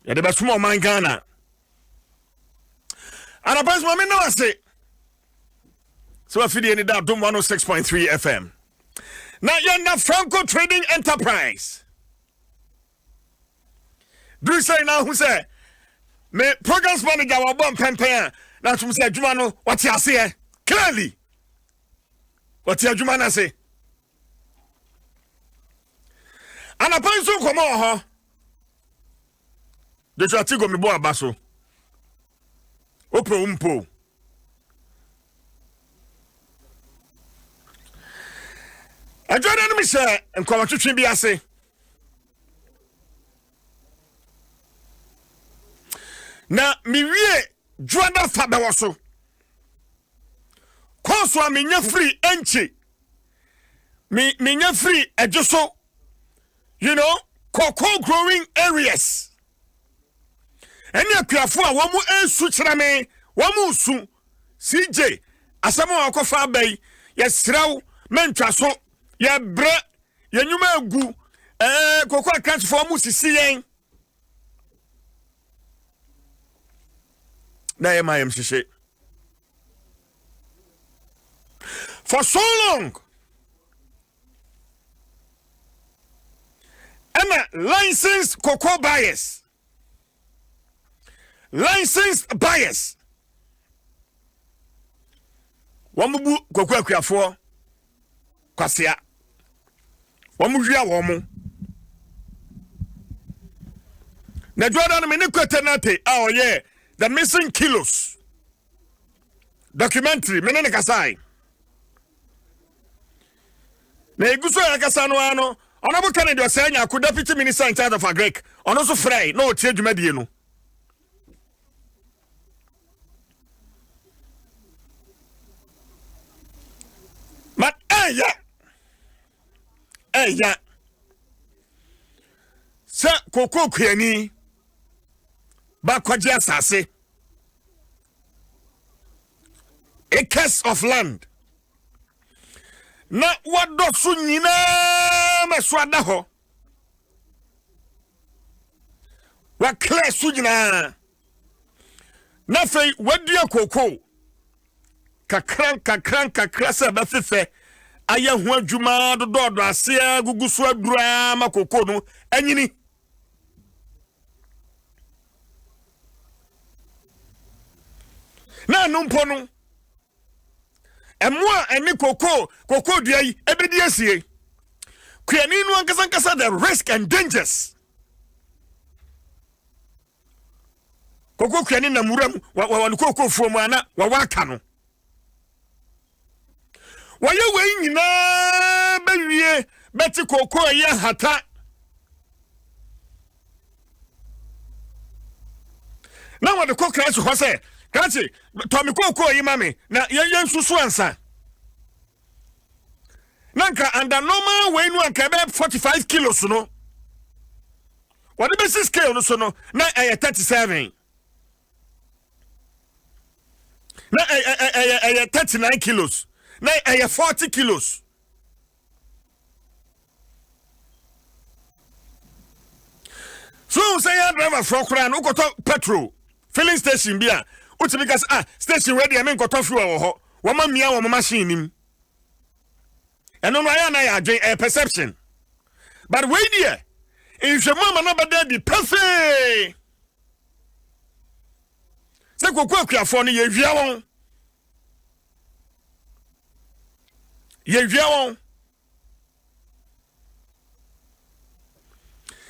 Yɛde bɛsom ɔman Ghana. Anapa nso ma me nam ase sɛ wafidie ni da Adom 106.3 FM. Na yɛnda Franco Trading Enterprise. Duru sɛ na ahu sɛ me programs manager wɔbɔ mpɛmpɛn a na atom sɛ adwuma no wɔte aseɛ clearly wɔte adwuma no ase. Anapa nso nkɔmmɔ wɔ hɔ. Joshua Tigo mebɔ aba so. Wopɛ wo mpo. Adwa no anom hyɛ nkɔmɔtwetwe bi ase. Na mewie dwoada fa bɛwɔ so. Kɔɔso a menya firi ɛnkye. Me menya firi ɛgye so. You know, cocoa growing areas. Ɛne akuafo a wɔn resu kyerɛ me, wɔn resu. CJ, asɛm a wɔakɔfa aba yi, yɛsrɛ wo, mɛntwa so. Yɛbrɛ, yɛn nnwuma agu. Ɛɛ, koko akrakyefoɔ wɔn sisi yɛn. Na ɛyɛ ma yɛm hyehye. For so long, ɛna licensed cocoa buyers licensed buyers wɔn bu koko akuafoɔ kwasea wɔn wia wɔn mo na dwada no me ne kwete nate a ɔyɛ the missing kilos documentary me ne ne kasae na egu so a yɛkasa no ara no Honorable Kennedy Osei Nyarko deputy minister in charge of agric ɔno nso frɛe na ɔtie dwumadie no but ɛyɛ ɛyɛ sɛ kookoo kuani bakɔgye asase acres of land na wadɔ so nyinaa ma so ada hɔ waklɛ so nyinaa na afei wadua kookoo kakra nkakra nkakra sɛ ɛbɛfefɛ ayɛ ho adwuma dodɔɔdɔ aseɛ gugu so aduru ma kookoo no anyini. Na ɛno mpo no, ɛmo a ɛne kokoo kokoo dua yi ɛbɛdi asie. Kuani no ankasa ankasa the risk and dangers. Koko kuani nam wuram wɔ ne kokoo fuo mu ana wɔwɔ aka no. Wɔyɛ wei nyinaa bɛwie bɛte kooko a ɛyɛ hata. Na wɔde kɔ krakye hɔ sɛ, krakye, tɔ me kooko yi ma me na yɛn nsusu ansa. Na nka under normal wei no anka ɛbɛyɛ 45 kilos no. Wɔde bɛsi scale no so no na ɛyɛ 37. Na ɛyɛ ɛyɛ 39 kilos na ɛyɛ 40 kilos. So ohun sɛ yɛn driverfoɔ koraa no wokɔtɔ petrol filling station bi a wotumi ka sɛ ah station wei deɛ menkɔtɔ fuel wɔ hɔ wɔma mia wɔn machine nim ɛno no ayɛ na yɛ adwen ɛyɛ perception but wei deɛ nhwɛmu ama no bɛda adi pefee sɛ koko akuafoɔ no yɛwia wɔn yɛwia wɔn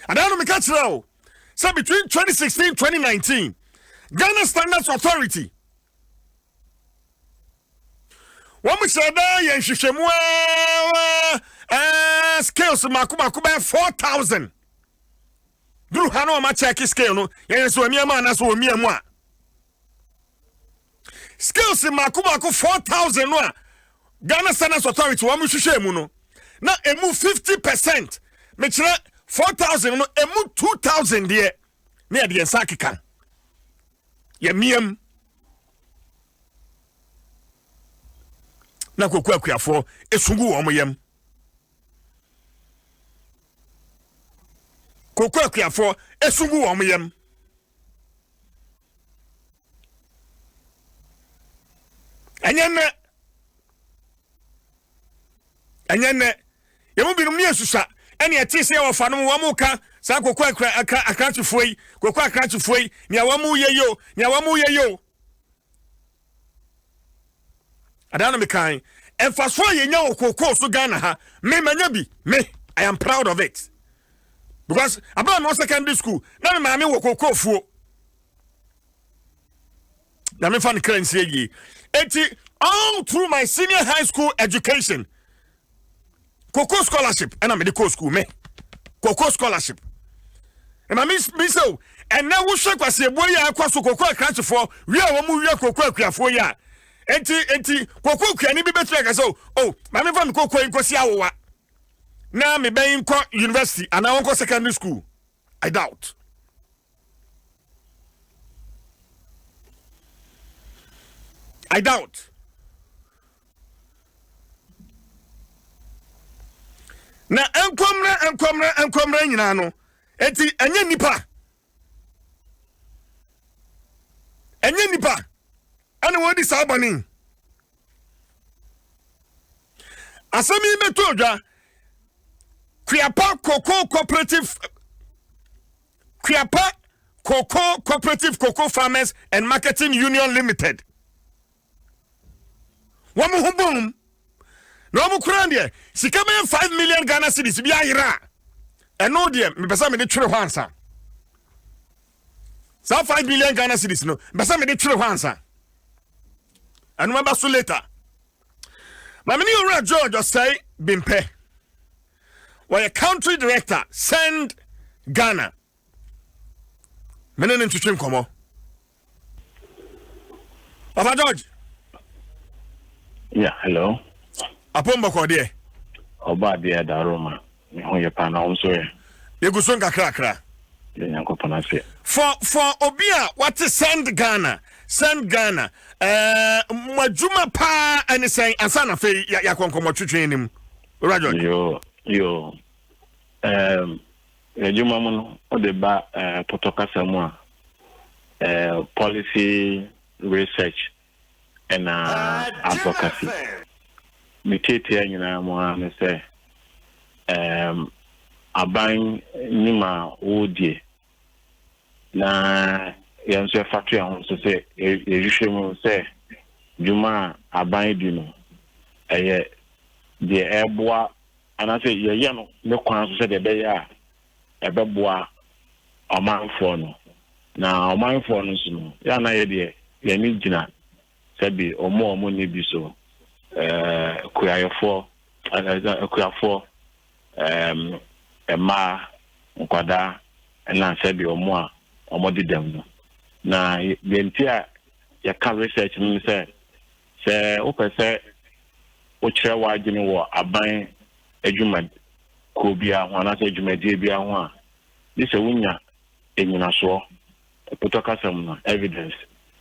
adaa no meka kyerɛ o sɛ between 2016 2019 Ghana Standards Authority wɔn hyɛ daa yɛ nhwehwɛmu aa scales mako mako bɛyɛ 4000 duru ha na wɔn akyɛke scale no yɛn sɛ wɔn mia mu anaasɛ wɔn mia mu a scales mako mako 4000 no a Ghana Standards Authority wɔn hwehwɛ mu no na emu 50% mekyerɛ 4000 no emu 2000 deɛ na yɛde yɛn nsa akeka yɛ mia mu na koko akuafoɔ esu gu wɔn yam. Koko akuafoɔ esu gu wɔn yam. Ɛnyɛ nnɛ. Ɛnyɛ nnɛ. Yɛn mu binom ne yɛsusua ɛne ɛte sɛ yɛwɔ fa nom wɔn ka saa koko akra akra akrakyefoɔ yi koko akrakyefoɔ yi nea wɔn yɛ yi o nea wɔn yɛ yi o. Adaa na mekan mfasoɔ a yɛnya wɔ koko so Ghana ha me manya bi me I am proud of it because abira mi wɔ secondary school na me maame wɔ koko fuo. Na mefa no kra nsie yie. Eti all through my senior high school education, koko scholarship ɛna mede kɔɔ school me koko scholarship. Ɛma me mi sɛ o ɛnɛ wohwɛ kwasiebuo yi a ɛkɔ so koko akrakyefoɔ wie a wɔn wia koko akuafoɔ yi a eti eti koko akuani bi bɛtumi aka sɛ o o maame fa mi koko yi nkosi awowa na me bɛn nkɔ university anaa wɔnkɔ secondary school. I doubt. I doubt. Na nkɔmmerɛ nkɔmmerɛ nkɔmmerɛ nyinaa no, eti ɛnyɛ nipa. Ɛnyɛ nipa ɛna wɔdi saa bɔne. Asɛm yi bɛtɔ dwa Kuapa Cocoa Cooperative Kuapa Cocoa Cooperative Cocoa Farmers and Marketing Union Limited. Wɔn ho bom na wɔn kura deɛ sika bɛyɛ 5 million Ghana cedis bi ayera a ɛno deɛ mepɛ sɛ mede twere hɔ ansa. Saa 5 million Ghana cedis no mepɛ sɛ mede twere hɔ ansa. Ɛno ɛba so later. Maame ne Owura George Ɔsɛe Bimpɛ. Wɔyɛ country director Send Ghana. Mene ne ntwetwe nkɔmmɔ. Papa George. Yeah, hello. Apom bɔkɔ deɛ. Ɔba adeɛ daroma. Me ho yɛ paa na wo nso yɛ. Yɛgu so nkakrakra. Yɛ Nyankopɔn ase. For obi a wate Send Ghana, Send Ghana, mo adwuma paa ɛne sɛn ansa na afei yɛakɔ nkɔmmɔ twetwe anim. Owura George. Yo, yo. Adwuma mu no, wode ba pɔtɔ kasa mu a, policy research ɛna advocacy. Ne tietia nyinaa mu ara ne sɛ aban nnwuma a wɔredie na yɛn nso yɛfa to yɛn ho so sɛ yɛhwehwɛ mu sɛ dwuma a aban di no ɛyɛ deɛ ɛreboa anaasɛ yɛyɛ no ne kwan so sɛdeɛ ɛbɛyɛ a ɛbɛboa ɔmanfoɔ no. Na ɔmanfoɔ no nso no, yɛ ana yɛ deɛ yɛne gyina sɛbi ɔmo a ɔmo nni bi so, kuayɛfoɔ, akuafoɔ, mmaa, nkwadaa ɛna sɛbi ɔmo a ɔmo de dɛm no. Na deɛ nti a yɛka research no ne sɛ sɛ wopɛ sɛ wokyerɛ w'adwene wɔ aban adwuma kuo biara ho anaasɛ adwumadie biara ho a, gye sɛ wonya enyinasoɔ, pɔtɔ kasa mu no evidence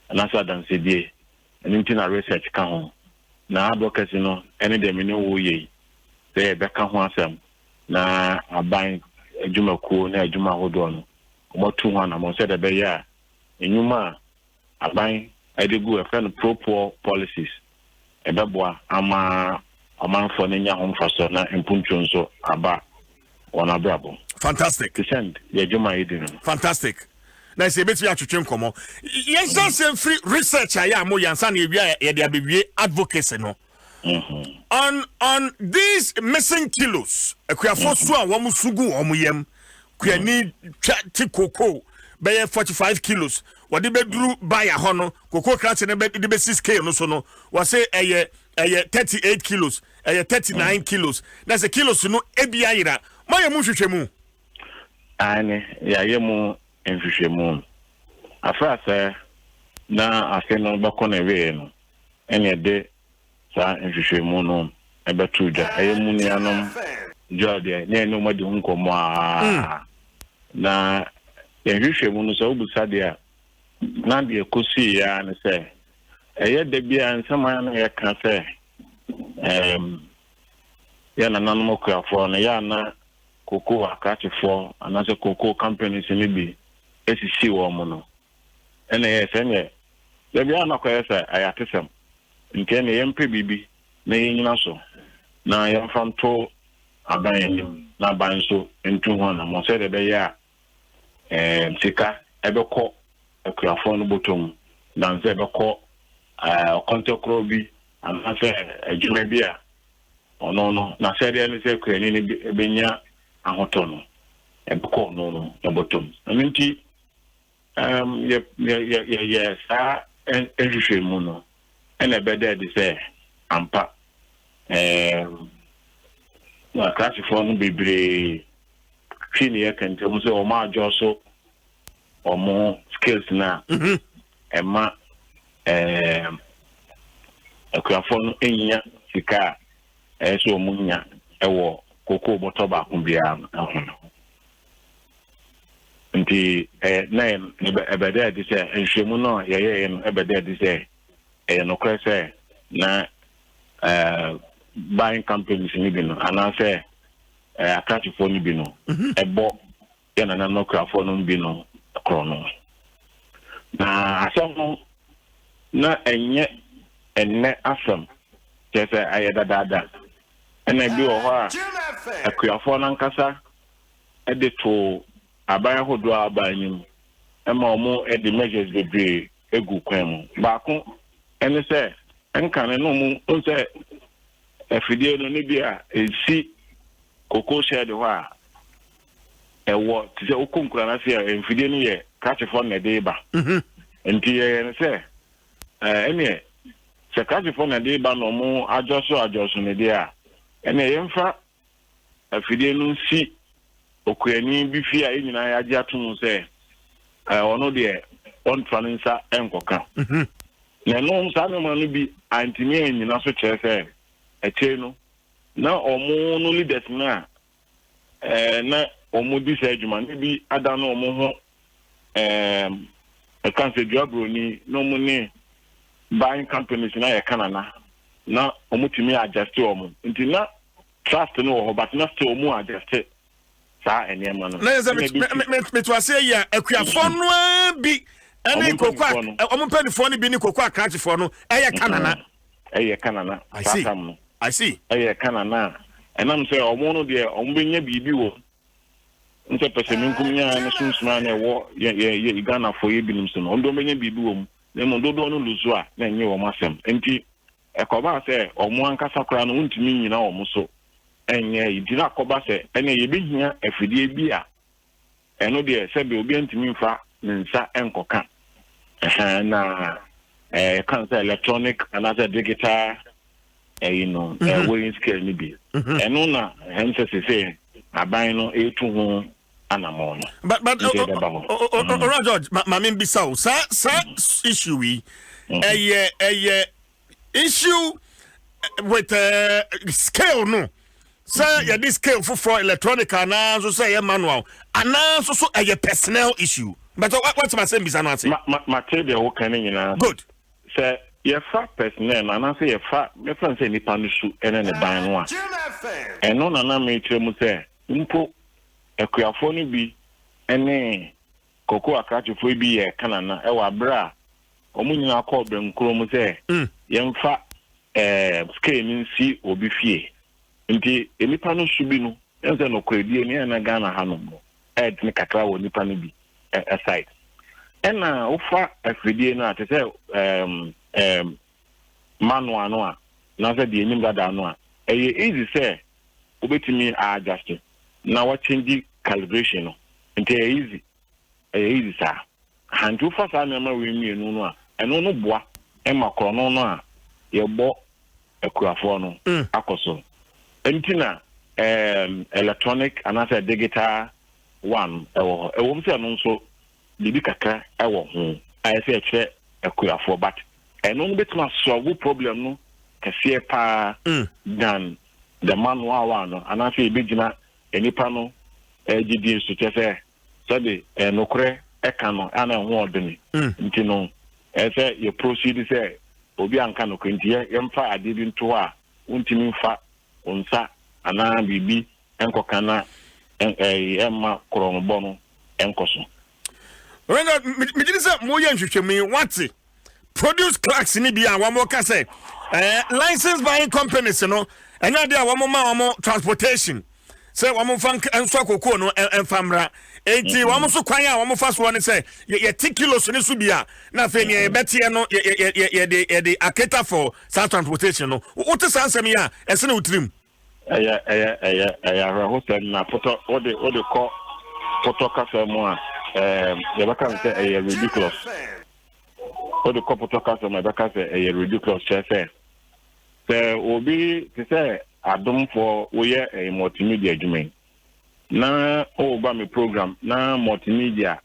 anaasɛ adansedie. Ɛno nti na research ka ho. Na advocacy no ɛne deɛ me ne wo yɛ yi, sɛ yɛbɛka ho asɛm na aban adwumakuo ne adwuma ahodoɔ no wɔatu ho anammɔn sɛdeɛ ɛbɛyɛ a nnwuma a aban de gu ɛfrɛ no pro poor policies ɛbɛboa ama ɔmanfoɔ no anya ho mfasoɔ na mpuntuo nso aba wɔn abrabɔ. Fantastic. Te sɛ yɛ adwuma a yɛdi no. Fantastic. Na sɛ yɛbɛtumi atwetwe nkɔmmɔ, yɛnhyɛ aseɛ mfiri research a yɛ a moyɛ ansa na yɛwie a yɛde abɛwie advocacy no on these missing kilos akuafoɔ so a wɔn so gu wɔn yam. Kuani twa ti koko bɛyɛ 45 kilos, wɔde bɛduru baya hɔ no, koko krakye no de bɛsi scale no so no, wɔse ɛyɛ 38 kilos, ɛyɛ 39 kilos, na sɛ kilos no ebi ayera. Moayɛ mu nhwehwɛ mu? Aane, yɛayɛ mu nhwehwɛmu. Afra sɛ na afe no bɛkɔ no awieeɛ no, ɛne ɛde saa nhwehwɛmu no ɛbɛto dwa. Ɛyɛ mu nuanom dwa deɛ ne ɛne wɔn adi ho nkɔmmɔ a na yɛn nhwehwɛmu no sɛ wobusa deɛ a na deɛ kɔsii ya ne sɛ ɛyɛ da bi a nsɛm a na yɛka sɛ yɛ nananom akuafoɔ no yɛ ana koko akrakyefoɔ anaasɛ koko companies no bi esisi wɔn mo no, ɛna ɛyɛ sɛ neɛ dabi a nakɔyɛ sɛ ɛyɛ atesɛm. Nti ɛnneɛ yɛmpɛ biribi na yɛnnyina so na yɛmfa nto aban anim na aban nso ntu ho anammɔn sɛdeɛ ɛbɛyɛ a ɛɛ sika ɛbɛkɔ akuafoɔ no bɔtɔ mu dan sɛ ɛbɛkɔ ɛɛ ɔkɔntɛkorɔ bi anaasɛ adwuma bi a ɔno no n'asɛdeɛ ne sɛ kuani no bɛnya ahotɔ no, ɛbɛkɔ ɔno no ne bɔtɔ mu. Ɛno nti um, yɛyɛ saa nhwehwɛmu no, ɛna ɛbɛda adi sɛ ampa um, akrasefoɔ no bebree twi ne yɛ kɛntɛm sɛ wɔn adwɔ so wɔn skills no a ɛma ɛɛm akuafoɔ no nnya sika a ɛyɛ sɛ wɔn nya wɔ kokoo bɔtɔ baako biara ho no. Nti ɛyɛ na ɛbɛda adi sɛ nhwehwɛmu no a yɛyɛeɛ no ɛbɛda adi sɛ ɛyɛ nokorɛ sɛ na ɛɛ buying companies no bi no anaasɛ ɛɛ akrakyefoɔ no bi no ɛbɔ yɛn nananom akuafoɔ no bi no korɔno. Na asɛm no, na ɛnyɛ ɛnnɛ asɛm, kyerɛ sɛ ɛyɛ dadaada. Ɛna ebi wɔ hɔ a, akuafoɔ no ankasa de too aban ahodoɔ a aba anim ma wɔn de measures bebree gu kwan mu. Baako ne sɛ, nkane no wɔn hu sɛ afidie no ne bi a ɛsi cocoa shed hɔ a, ɛwɔ te sɛ wokɔ nkura no ase a mfidie no yɛ krakyefoɔ na ɛde ba. Nti yɛyɛ no sɛ ɛneɛ sɛ krakyefoɔ na ɛde ba na ɔmo adwɔso adwɔso no deɛ a, ɛneɛ yɛmfa afidie no nsi okuani bi fie a yɛn nyinaa yɛagye ato mu sɛ ɔno deɛ ɔntra ne nsa nkɔka. Na ɛno saa nneɛma no bi antumi annyina so kyerɛ sɛ akyire no na ɔmo no leaders no a na wɔdi saa adwuma no bi ada no wɔn ho ɛka sɛ dua buroni na wɔn ne buying companies na yɛ kanana na wɔn tumi adjust wɔn nti na trust no wɔ hɔ, but na still wɔn adjust saa nneɛma no. Na yɛ sɛ meto aseɛ yi a, akuafoɔ no ara bi ɛne koko a wɔn mpanimfoɔ no bi ne koko akrakyefoɔ no ɛyɛ kanana. Ɛyɛ kanana saa tam no. I see. Ɛyɛ kanana a ɛnam sɛ wɔn no deɛ wɔn bɛnya biribi wɔ mu nsɛ pɛsɛmenkum nyaa ne sunsum a na ɛwɔ yɛ yɛ yɛ Ghanafoɔ yɛ binom so no, wɔn deɛ wɔn bɛnya biribi wɔ mu, na mmom dodoɔ no lusu a na ɛnyɛ wɔn asɛm. Nti ɛkɔbaa sɛ wɔn ankasa koraa no wontumi nnyina wɔn so ɛnyɛ yi, nti na akɔba sɛ ɛnna yɛbɛhia afidie bi a ɛno deɛ sɛbi obi ntumi nfa ne nsa nkɔka ɛhɛn na ɛka sɛ electronic anaasɛ digital ɛyi no weighing scale no bi. Ɛno na ɛm sɛ sese aban no etu ho anammɔn no. But nti ɛbɛba hɔ. Owura George, maame mbisa o, saa issue yi ɛyɛ issue with scale no sɛ yɛde scale foforɔ electronic anaa nso sɛ ɛyɛ manual anaa nso so ɛyɛ personnel issue? But wɔte ma sɛ mbisa no ase. Ma ma mate deɛ woka no nyinaa. Good. Sɛ yɛfa personnel no anaasɛ yɛfa mɛfa no sɛ nipa no su ne ne ban no a, ɛno na na mekyerɛ mu sɛ mpo akuafoɔ no bi ne koko akrakyefoɔ bi yɛ kanana ɛwɔ abere a wɔn nyinaa kɔɔ bɛnkoro mu sɛ yɛmfa scale no nsi obi fie. Nti nipa no su bi no ɛn sɛ nokoredie ne ɛna Ghana hanom no ɛɛdene kakra wɔ nipa no bi side. Ɛna wofa afidie no a te sɛ manual no a anaasɛ deɛ enim dada no a, ɛyɛ easy sɛ wobɛtumi adjust na wachange calibration no, nti ɛyɛ easy saa ha. Nti wofa saa nneɛma wei mmienu no a, ɛno no boa ɛma korɔno no a yɛbɔ akuafoɔ no akɔ so. Nti na electronic anaasɛ digital one ɛwɔ hɔ. Ɛwɔ mu sɛ ɛno nso biribi kakra ɛwɔ ho a ɛsɛ ɛkyerɛ akuafoɔ, but ɛno no bɛtumi asolve problem no kɛseɛ paa than the manual one no anaasɛ yɛbɛgyina nipa no gyidie so, kyɛ sɛ sɛde nokorɛ ɛka no ana ɛho ɔdene. Nti no ɛyɛ sɛ yɛ proceed sɛ obi anka nokorɛ nti yɛmfa adeɛ bi nto hɔ a wontumi mfa wo nsa anaa biribi nkɔka na ɛmma korɔnobɔ no nkɔ so. Megye di sɛ moyɛ nhwehwɛmu yi, wate produce clerks ni bi a wɔn ka sɛ License buying companies no, ɛnyɛ adeɛ a wɔn ma wɔn transportation sɛ wɔn fa nso cocoa no mfa mmra. Eti wɔn nso kwan a wɔn fa soɔ ne sɛ yɛte kilos ne so bi a, na afei nea yɛbɛteɛ no yɛde acater for saa transportation no. Wote saa nsɛm yi a, ɛsene wo tirim. Ɛyɛ awerɛhosɛm na potɔ wode kɔ potɔ kasa mu a, yɛbɛka no sɛ ɛyɛ ridiculous. Wode kɔ potɔ kasa mu a, yɛbɛka sɛ ɛyɛ ridiculous, kyerɛ sɛ obi te sɛ adomfoɔ woyɛ ɛyɛ multimedia adwuma yi na woba me program na multimedia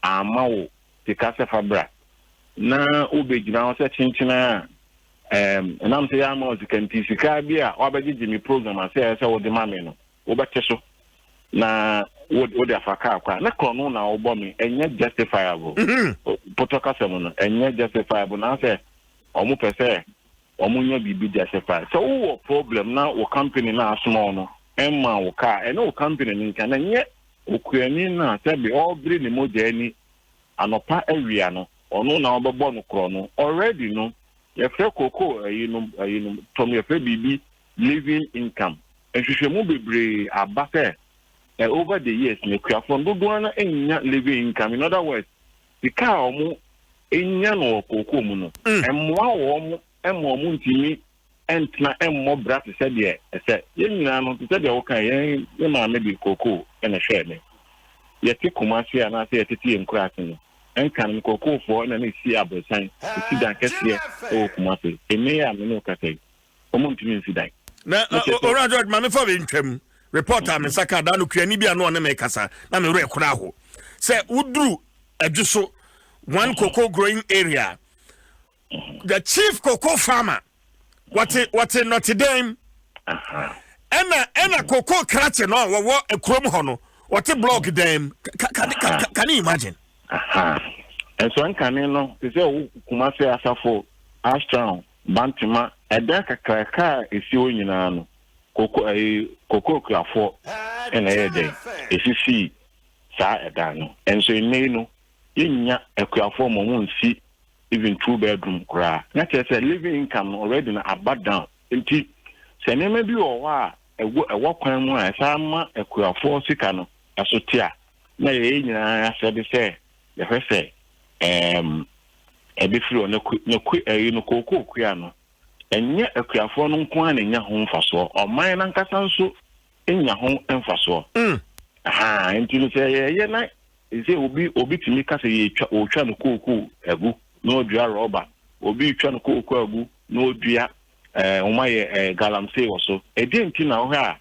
ama wo sika sɛ fa bra na wobɛgyina hɔ sɛ kyenkyena a, ɛnam sɛ yɛama wo sika nti, sika bi a wabɛgyegye me program ase a ɛsɛ sɛ wode ma me no, wobɛte so na wode afa kaa kwa na korɔ no na wobɔ me. Ɛnyɛ justifiable. Potɔ kasa mu no, ɛnyɛ justifiable na sɛ ɔmo pɛ sɛ ɔmo nya biribi justify sɛ wowɔ problem na wo company na asoma wo no ɛma wo kaa, ɛne wo company no nka na ɛnyɛ okuani no a sɛbi ɔrebere ne mogya ani anɔpa awia no, ɔno na ɔbɛbɔ no korɔ no. Already no, yɛfrɛ koko ɛyinom ɛyinom tɔm, yɛfrɛ biribi living income. Nhwehwɛmu bebree aba sɛ over the years na akuafoɔ dodoɔ no nya living income. In other words, sika a wɔn nya no wɔ kooko mu no ɛmmoa wɔn ɛma wɔn ntumi ɛntena ɛmmɔ bra te sɛ deɛ ɛsɛ. Yɛn nyinaa no, te sɛ deɛ wɔka, yɛn ne maame de kooko ɛna hwɛɛ me. Yɛte Kumase anaasɛ yɛtete yɛn nkura ase no, ɛnka no kokoofoɔ ɛna na esi aborosan, esi dan kɛseɛ ɛwɔ Kumase. Ene yɛ a me ne wo kasa yi, wɔn ntumi nsi dan. Na Owura George, maame, fa wei ntwam. Report a me nsa ka da no, kuani bi a no ɔne me kasa na me werɛ kora ho sɛ woduru Adwo so, one cocoa growing area, the chief cocoa farmer wɔte nɔtedan, ɛna cocoa krakye no a wɔwɔ kurom hɔ no wɔte block dan. Can you imagine? Nso nkane no, te sɛ wo Kumase Asafo, Ashtown, Bantama, ɛdan kakraka a esi hɔ nyinaa no, koko ɛyi koko kuafoɔ ɛna ɛyɛ dɛn esisi saa ɛdan no. Nso nnɛ yi no, yɛnnya akuafoɔ ma wɔn nsi even two bedroom koraa, na kyerɛ sɛ living income no already no aba down. Nti sɛ nneɛma bi wɔ hɔ a ɛwɔ kwan mu a ɛsan ma akuafoɔ sika no ɛso te a, na yɛyɛ nyinaa asɛde sɛ yɛhwɛ sɛ ɛbɛfiri hɔ ne ku ɛyi no kookoo kua no. Ɛnyɛ akuafoɔ no nko ara na ɛnya ho mfasoɔ, ɔman n'ankasa nso nya ho mfasoɔ. Ha nti no, sɛ yɛyɛ na sɛ obi tumi ka sɛ yɛtwa, ɔtwa no kookoo agu na ɔdua rɔba, obi twa no kookoo agu na ɔdua wɔn ayɛ galamsey wɔ so, ɛdeɛ nti na wɔhwɛ a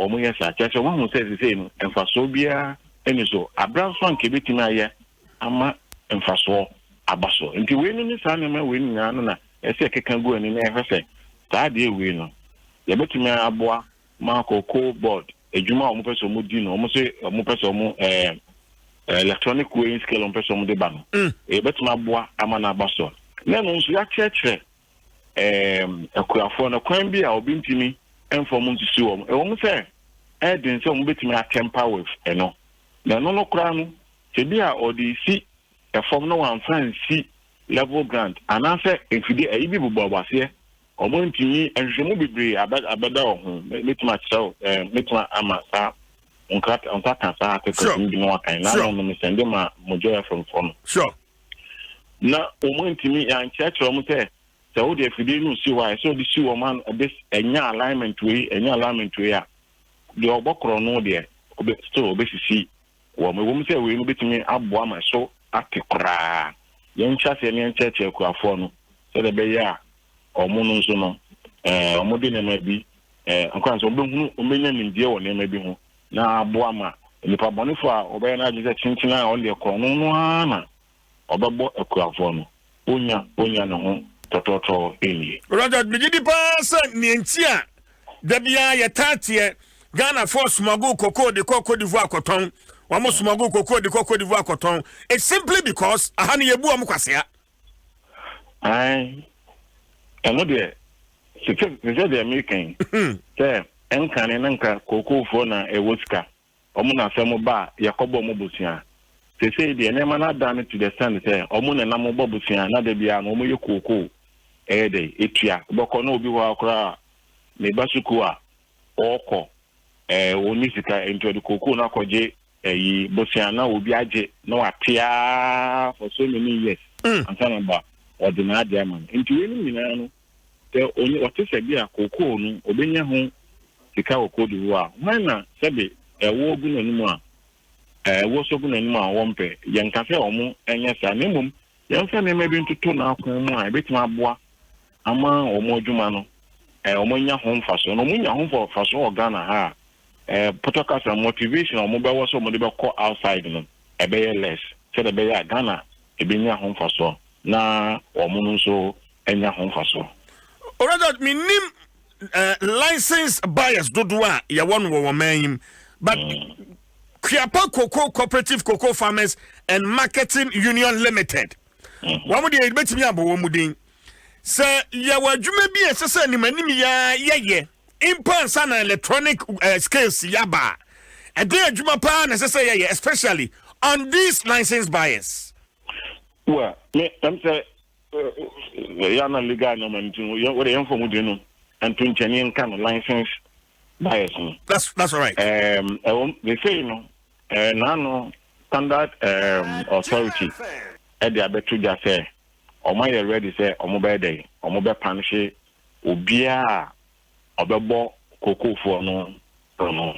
wɔn yɛ saa? Kyerɛ sɛ wɔn ahu sɛ sesei no mfasoɔ biara ɛni so abira nso anka ebetumi ayɛ ama mfasoɔ aba so. Nti wei no ne saa nneɛma wei nyinaa no na ɛsɛ ɛkeka gu ani na ɛhwɛ sɛ saa adeɛ wei no yɛbɛtumi aboa ma Cocoa Board adwuma a wɔn pɛ sɛ wɔn di no. Wɔn sɛ wɔn pɛ sɛ wɔn electronic weighing scale wɔn pɛ sɛ wɔn de ba no, yɛbɛtumi aboa ama no aba so, na ɛno nso yɛakyerɛkyerɛ akuafoɔ no kwan bi a obi ntumi mfa wɔn nsisi wɔn. Ɛwɔ mu sɛ ɛɛden sɛ wɔn bɛtumi atamper with ɛno, na ɛno no koraa no, sɛ bi a ɔde si ɛfam na wɔamfa nsi level ground anaasɛ mfidie ɛyi bi bobɔ aseɛ, wɔn ntumi. Nhwehwɛmu bebree abɛda wɔ ho. Mɛtumi akyerɛw, mɛtumi ama saa nkrata nsa ka saa articles no bi na wakan na ano no mesɛnde ma mo Joy FM foɔ no. Na wɔn ntumi ankyerɛkyerɛ wɔn sɛ wode afidie no si hɔ a, ɛsɛ wode si wɔn ano ɛde ɛnya alignment wei, ɛnya alignment wei a, deɛ ɔbɔ korɔ no deɛ ɔbɛ still ɔbɛsisi wɔn. Ɛwɔ mu sɛ wei no bɛtumi aboa ma so ate koraa. Yɛnhyɛ aseɛ ne yɛnkyerɛkyerɛ akuafoɔ no sɛdeɛ ɛbɛyɛ a ɔmo no nso no ɔmo de nneɛma bi nkwan sɛ ɔmo bɛhunu, ɔmo bɛnya nimdeɛ wɔ nneɛma bi ho na aboa ma nipa bɔnefoɔ a ɔbɛyɛ n'adwene sɛ kyenkyen a ɔno deɛ korɔ no no ara na ɔbɛbɔ akuafoɔ no, onya ne ho tɔtɔtɔ ɛnie. Roger, megye di paa sɛ nea nti a da biara yɛtaa teɛ Ghanafoɔ smuggle cocoa de kɔ Cote d'Ivoire akɔtɔn, wɔn smuggle cocoa de kɔ Cote d'Ivoire akɔtɔn, it's simply because aha no yɛbu wɔn kwasea. Ae, ɛno deɛ sɛ deɛ meka yi sɛ ɛnkane na nka kookoofoɔ na ɛwɔ sika, ɔmo na asɛm ba a yɛkɔbɔ ɔmo bosea. Sesei deɛ, nneɛma no adane to the extent sɛ ɔmo na nam bɔ bosea na da biara no ɔmo yɛ kookoo. ɛyɛ dɛ etua. Wobɛkɔ na obi hɔ a koraa ne ba sukuu a ɔrekɔ, ɔnni sika nti ɔde kookoo no akɔgye ɛyi bosea na obi agye na wate aa for so many years ansa na ba ɔde n'ade ama no. Nti weinom nyinaa no, sɛ onye ɔte sɛ bi a kookoo no obenya ho sika wɔ Cote d'Ivoire a, hwan na sɛbe ɛwoɔ gu n'anim a ɛwoɔ so gu n'anim a wɔmpɛ? Yɛnka sɛ wɔn nyɛ saa, na mmom yɛmfa nneɛma bi ntoto n'akwan mu a ebetumi aboa ama wɔn adwuma no wɔn anya ho mfasoɔ. Na wɔn nya ho mfasoɔ wɔ Ghana ha a, pɔtɔ kasa motivation a wɔn bɛwɔ sɛ wɔn de bɛkɔ outside no ɛbɛyɛ less, sɛdeɛ ɛbɛyɛ a Ghana ebenya ho mfasoɔ na wɔn no nso anya ho mfasoɔ. Owura George, menim license buyers dodoɔ a yɛwɔ no wɔ wɔn man yi mu, but Kuapa Cocoa Cooperative Cocoa Farmers and Marketing Union Limited, wɔn deɛ yɛbɛtumi abɔ wɔn mu din sɛ yɛwɔ adwuma bi a ɛsɛ sɛ anim anim yɛ yɛyɛ mpo ansa na electronic scales yaba a, ɛde adwuma paa na ɛsɛ sɛ yɛyɛ, especially on these license buyers. Well, me ɛm sɛ yɛ na legal nɔɔma nti no, wɔde yɛn fɔm din no nto nkyɛn, yɛn nka no license buyers no. That's all right. Ɛwɔ they say no n'ano Standard Authority ɛde abɛto dwa sɛ ɔmo ayɛ ready sɛ ɔmo bɛyɛ dɛ ɔmo bɛ punish obiara a ɔbɛbɔ kokofoɔ no korɔ no,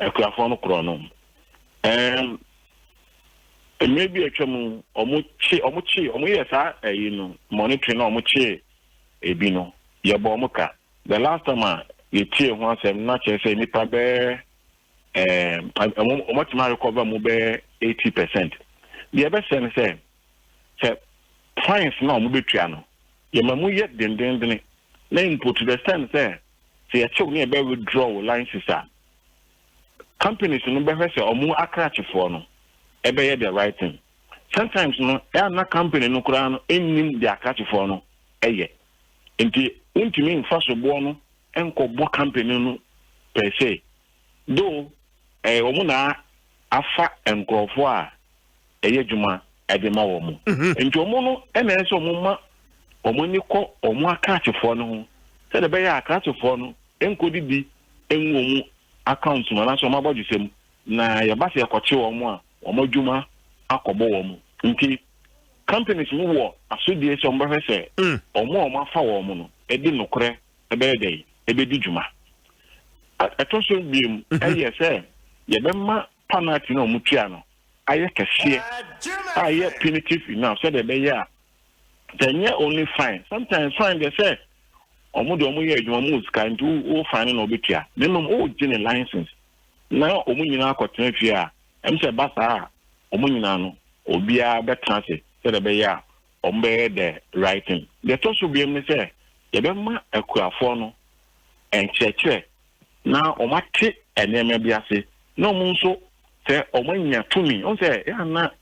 akuafoɔ no korɔ no. Mmerɛ bi atwa mu, ɔmo kye ɔmo yɛ saa ɛyi no monitoring na ɔmo kye ebi no, yɛbɔ ɔmo ka. The last time a yɛtie ho asɛm na kyerɛ sɛ nipa bɛɛ ɔmo atumi arecover mu bɛyɛ 80%. Deɛ ɛbɛsɛ no sɛ fines na ɔmo bɛtua no, yɛma mu yɛ dendendene na mpo to the extent sɛ yɛkyew ne yɛbɛ withdraw wo license a, companies no bɛhwɛ sɛ ɔmo akrakyefoɔ no ɛbɛyɛ the right thing. Sometimes no, ɛyɛ na company no koraa no ɛnnim deɛ akrakyefoɔ no ɛyɛ, nti wontumi nfa soboɔ no nkɔbɔ company no per se, though wɔn na afa nkurɔfoɔ a ɛyɛ adwuma ɛde ma wɔn mo. Nti wɔn no ɛna ɛsɛ wɔn ma wɔn ani kɔ wɔn akrakyefoɔ no ho, sɛdeɛ ɛbɛyɛ akrakyefoɔ no nkɔdidi ngu wɔn account mu anaasɛ wɔn abɔdwesɛm, na yɛba sɛ yɛkɔkye wɔn a, wɔn adwuma akɔbɔ wɔn. Nti companies no wɔ asodie sɛ wɔn bɛhwɛ sɛ wɔn a wɔn afa wɔn no ɛde nokorɛ ɛbɛyɛ dɛ ɛbɛdi dwuma. Ɛtɔ so biem, ɛyɛ sɛ yɛbɛma penalty na wɔn tua no ayɛ kɛseɛ a ɛyɛ punitive enough, sɛdeɛ ɛbɛyɛ a sɛ nyɛ only fine. Sometimes fine deɛ, sɛ wɔn de wɔn yɛ adwuma, wɔn wɔ sika, nti wo fine no na wɔbɛtua, na mmom wɔregye ne license na wɔn nyinaa akɔtena fie a, ɛm sɛ ba saa a, wɔn nyinaa no obiara bɛtena ase sɛdeɛ ɛbɛyɛ a wɔn bɛyɛ the right thing. Deɛ ɛtɔ so biem ne sɛ yɛbɛma akuafoɔ no nkyerɛkyerɛ na wɔn ate nneɛma bi ase, na wɔn nso sɛ wɔn anya tumi wɔn sɛ yɛn ana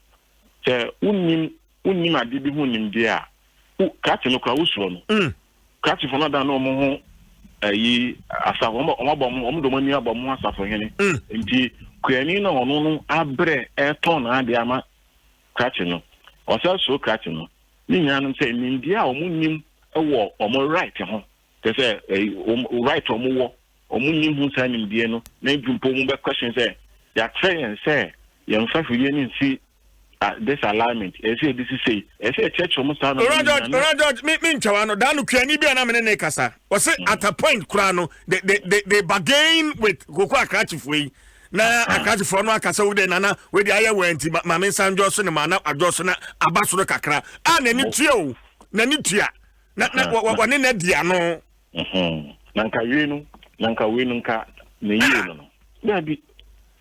sɛ wonnim ade bi ho nimdeɛ a, wo krakye no koraa wosuro no. Krakyefoɔ no adan na wɔn ho ayi asafo, wɔn abɔ wɔn, wɔn de wɔn ani abɔ wɔn ho asafohene. Nti kuani na ɔno no abrɛ ɛtɔn n'adeɛ ama krakye no, ɔsɛ soro krakye no ne nyinaa no sɛ nimdeɛ a wɔn nim wɔ wɔn right ho, kyerɛ sɛ ɛyi wɔn right wɔn wɔ, wɔn nim ho saa nimdeɛ no, na ebi mpo wɔn bɛ question sɛ yɛakyerɛ yɛn sɛ yɛmfa fidie no nsi this alignment, ɛsɛ yɛde sisei, ɛsɛ yɛkyerɛkyerɛ wɔn saa. Owura George, Owura George, mi ntwa no daa no, kuani bi a na me ne ne kasa, wɔsi at a point koraa no, they bargain with koko akrakyefoɔ yi, na akrakyefoɔ no aka sɛ wo de nana wo de ayɛ wɔ nti maame nsa ndwɔ so ne ma na adwɔ so na aba soro kakra a, n'ani tua o, n'ani tua na wɔne na di ano. Na nka wei no, na nka wei no, nka ne yie no, daabi,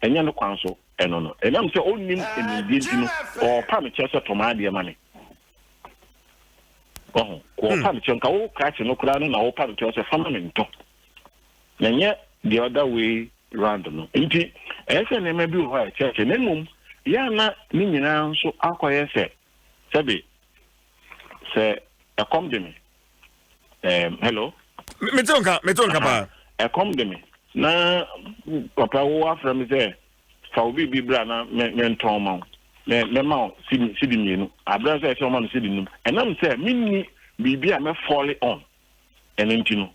ɛnyɛ no kwan so. Ɛno no, ɛnam sɛ ɔnnim nimdeɛ nti no, ɔɔpa me kyerɛ sɛ tɔma adeɛ ma me ɔho kò ɔpa me kyerɛ. Nka wo krakye no koraa no na ɔpa me kyerɛ sɛ fama me ntɔ, na nyɛ deɛ ɔda wei round no. Nti ɛyɛ sɛ nneɛma bi wɔ hɔ a ɛkyerɛkyerɛ, na mmom yɛ ana ne nyinaa nso akɔyɛ sɛ sɛbe sɛ ɛkɔm de me. Hello? Mete nka, mete nka paa. Ɛkɔm de me na papa wo afrɛ me sɛ fa wo biribi bra na mentɔn ma wo, mɛma wo sidi 2 aberɛ sɛ ɛsɛ ɔma me sidi 5, ɛnam sɛ menni. biribi a mɛ fall on. Ɛno nti no,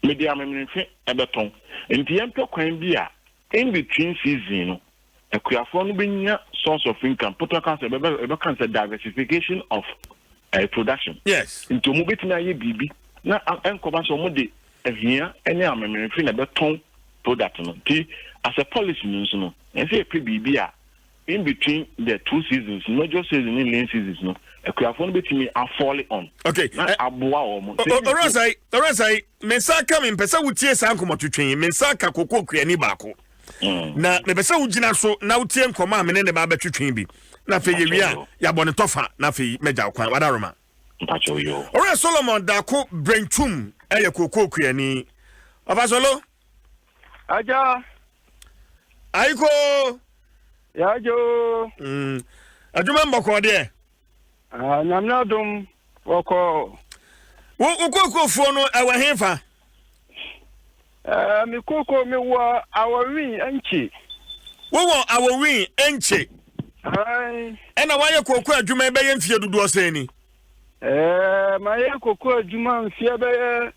mede amemenemfe bɛtɔn. Nti yɛmpɛ kwan bi a in between season no, akuafoɔ no bɛnya source of income. Pɔtɔ ka sɛ ɛbɛka no sɛ diversification of production. Nti wɔn bɛtumi ayɛ biribi na ɛnkɔba sɛ wɔn de ahia ne amemenemfe na ɛbɛtɔn product no. Nti as a policy no nso no, ɛsɛ sɛ yɛpɛ biribi a in between the two seasons, major season ne lean seasons no, akuafoɔ no bɛtumi afall on. Na aboa wɔn. Ɔrɔsai, ɔrɔsai, me nsa ka me mpɛ sɛ wotie saa nkɔmmɔtwetwe yi. Me nsa ka koko kuani baako. Na mepɛ sɛ wogyina so na wotie nkɔmmɔ a me ne ne ba bɛtwetwe bi. Na afei yɛwie a, yɛabɔ ne tɔfa na afei mɛgya wo kwan. Wadaroma. Ɔrɛ Solomon Dako Brentum ɛyɛ koko kuani. Ɔfa Solo. Aja. Ayiko. Yajo. Adwuma mbɔkɔ deɛ. Ah, nyame adom wɔkɔ. Wo kokofoɔ no ɛwɔ hefa? Me koko me wɔ Awɔwin Nkye. Wowɔ Awɔwin Nkye? Aye. Ɛna woayɛ koko adwuma bɛyɛ mfie dodoɔ sɛn ni? Mayɛ koko adwuma mfie bɛyɛ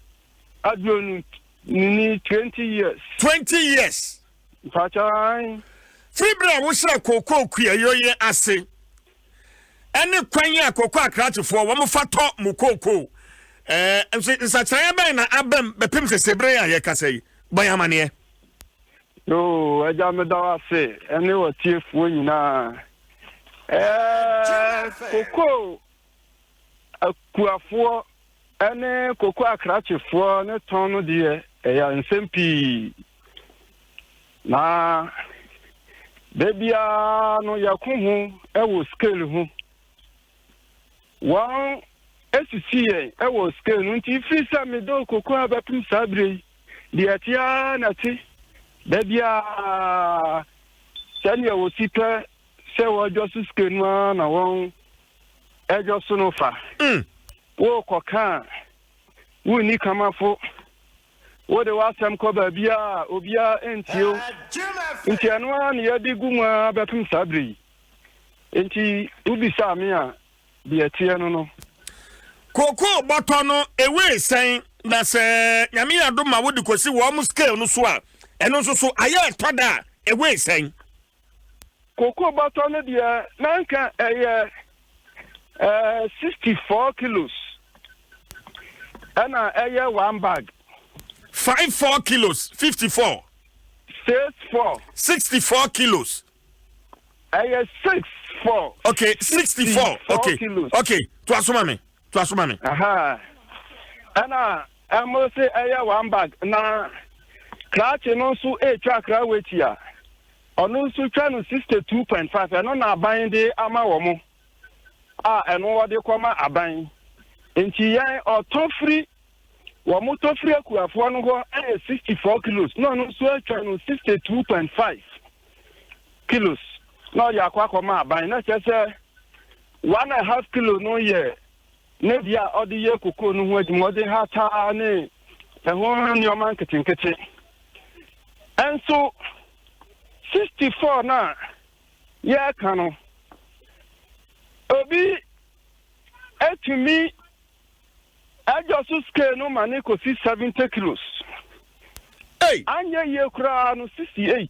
20 nini, 20 years. 20 years. Mpakyɛw. Firi berɛ a wohyɛ koko kuayɔ yi ase ɛne kwan a koko akrakyefoɔ wɔn fa tɔ mo koko, nso nsakyerɛeɛ bɛn na abam bɛpem sese bere a yɛkasa yi? Bɔ yɛn amaneɛ. Yoo, agya, meda wo ase ɛne wɔtiefoɔ nyinaa. Koko akuafoɔ ɛne koko akrakyefoɔ ne tɔn no deɛ, ɛyɛ nsɛm pii. Na da biara no yɛko ho ɛwɔ scale ho. Wɔn esisi yɛn ɛwɔ scale no nti, firi sɛ medɔ koko a bɛpem saa bere yi deɛ, ɛte ara na ɛte. Da biara sɛnea wɔsi pɛ sɛ wɔdwa so scale no ara na wɔn ɛdwa so no fa. Wokɔka a, wonni kamafo. Wode w'asɛm kɔ baabi a, obiara ntie wo. Nti ɛno ara na yɛde gu mu ara bɛpem saa bere yi. Nti wobisaa me a, deɛ ɛteɛ no. Koko bɔtɔ no ewei sɛn? Na sɛ Nyame yɛ adom ma wode kɔsi wɔn scale no so a, ɛno nso so ayɛ ɛtɔ da a, ewei sɛn? Koko bɔtɔ no deɛ, na nka ɛyɛ 64 kilos ɛna ɛyɛ one bag. 54 kilos, 54. 64. 64 kilos. Ɛyɛ 64. Okay, 64, okay. Kilos. Okay, to asoma me, to asoma me. Ɛna ɛmo se ɛyɛ one bag, na krakye no nso etwa akra weti a, ɔno nso twa no 62.5. Ɛno na aban de ama wɔn a, ɛno wɔde kɔma aban. Nti yɛn ɔtɔ firi wɔn tɔ firi akuafoɔ no hɔ ɛyɛ 64 kilos, na ɔno nso atwa no 62.5 kilos na ɔde akɔ akɔma aban. Na kyerɛ sɛ 1.5 kilo no yɛ ne deɛ a ɔde yɛ koko no ho adwuma, ɔde hataa ne ɛho nneɛma nketenkete. Ɛnso 64 no a yɛreka no, obi etumi ɛdwa so scale no ma ne kɔsi 70 kilos. Hey. Anyɛ yie koraa no 68.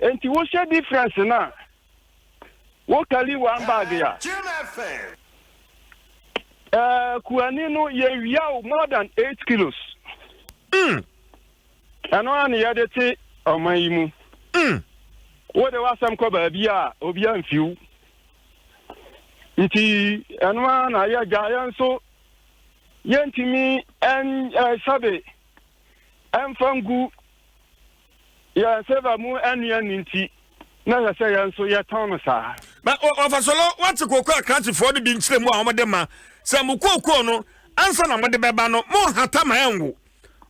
Nti wohyɛ difference no a, wokali one bag a, kuani no yɛwia wo more than 8 kilos. Ɛno a ne yɛde te ɔman yi mu. Wode w'asɛm kɔ baabi a, obi amfiw. Nti ɛno a na yɛgya yɛn nso yɛntumi ɛn sɛbe ɛmfa ngu yɛn sɛba mu ɛnua ni, nti na yɛ sɛ yɛn nso yɛtɔn no saa. Ba ɔfasɔlɔ, wate kooko akrakyefoɔ no bi nkyerɛ mu a wɔde ma sɛ mo kookoo no, ansa na mode bɛba no, mo nhata ma ɛnwo.